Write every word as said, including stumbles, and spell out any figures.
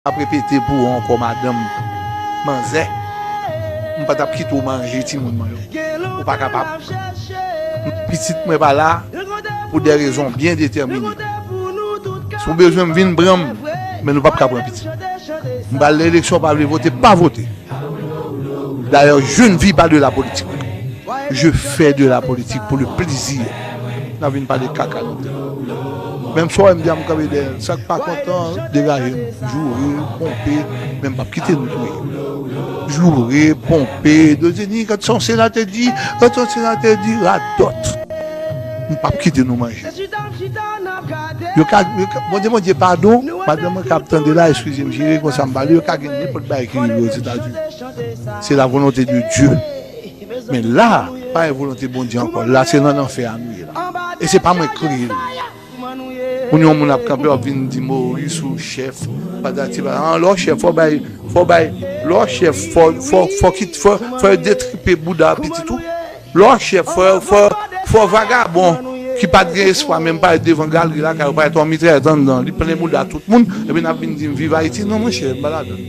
M ap repete pou ou ankò, madanm, manzè, m pa t ap kite w manje timoun mwen yo. Ou pa kapab. Pitit mwen pa la pou de rezon byen detèmine. Si w bezwen m, vin pran m, men nou p ap ka pran pitit. M pral nan eleksyon, w pa vle vote, pa vote. D'ailleurs, je ne vis pas de la politique. Je fais de la politique pour le plaisir. N ap vin pale kaka nan tèt. Menm swa m di a m kanpe dèyè l. Sa k pa kontan, degaje nou. Joure, ponpe, men m p ap kite nou touye. Joure, ponpe, Dozeni, gad sa yon senatè di, gad sa yon senatè di, radòt. M p ap kite nou manje. Yo ka, yo ka, Bondye, Bondye, padon, madanm mwen k ap tande la, eskize m, jere konsa m pale, yo ka gen nenpòt bagay ki rive Ozetazini. C'est la volonté de Dieu. Men la, pa gen volonte Bondye ankò. La, se nan lanfè a nou ye la. E se pa mwen k kreye l. Ou yon moun ap kanpe, w ap vin di Moris ou chèf, patati patata. An, lè w chèf, fò w bay, fò w bay, lè w chèf, fò, fò, fò kit, fò, fò yo detripe bouda pitit ou. Lè w chèf, fò, fò, fò vagabon ki pa t gen espwa menm parèt devan galri lakay ou, parèt yon mitrayèt anndan, li plen bouda tout moun, epi n ap vin di m viv Ayiti. Non, monchè, m pa ladan.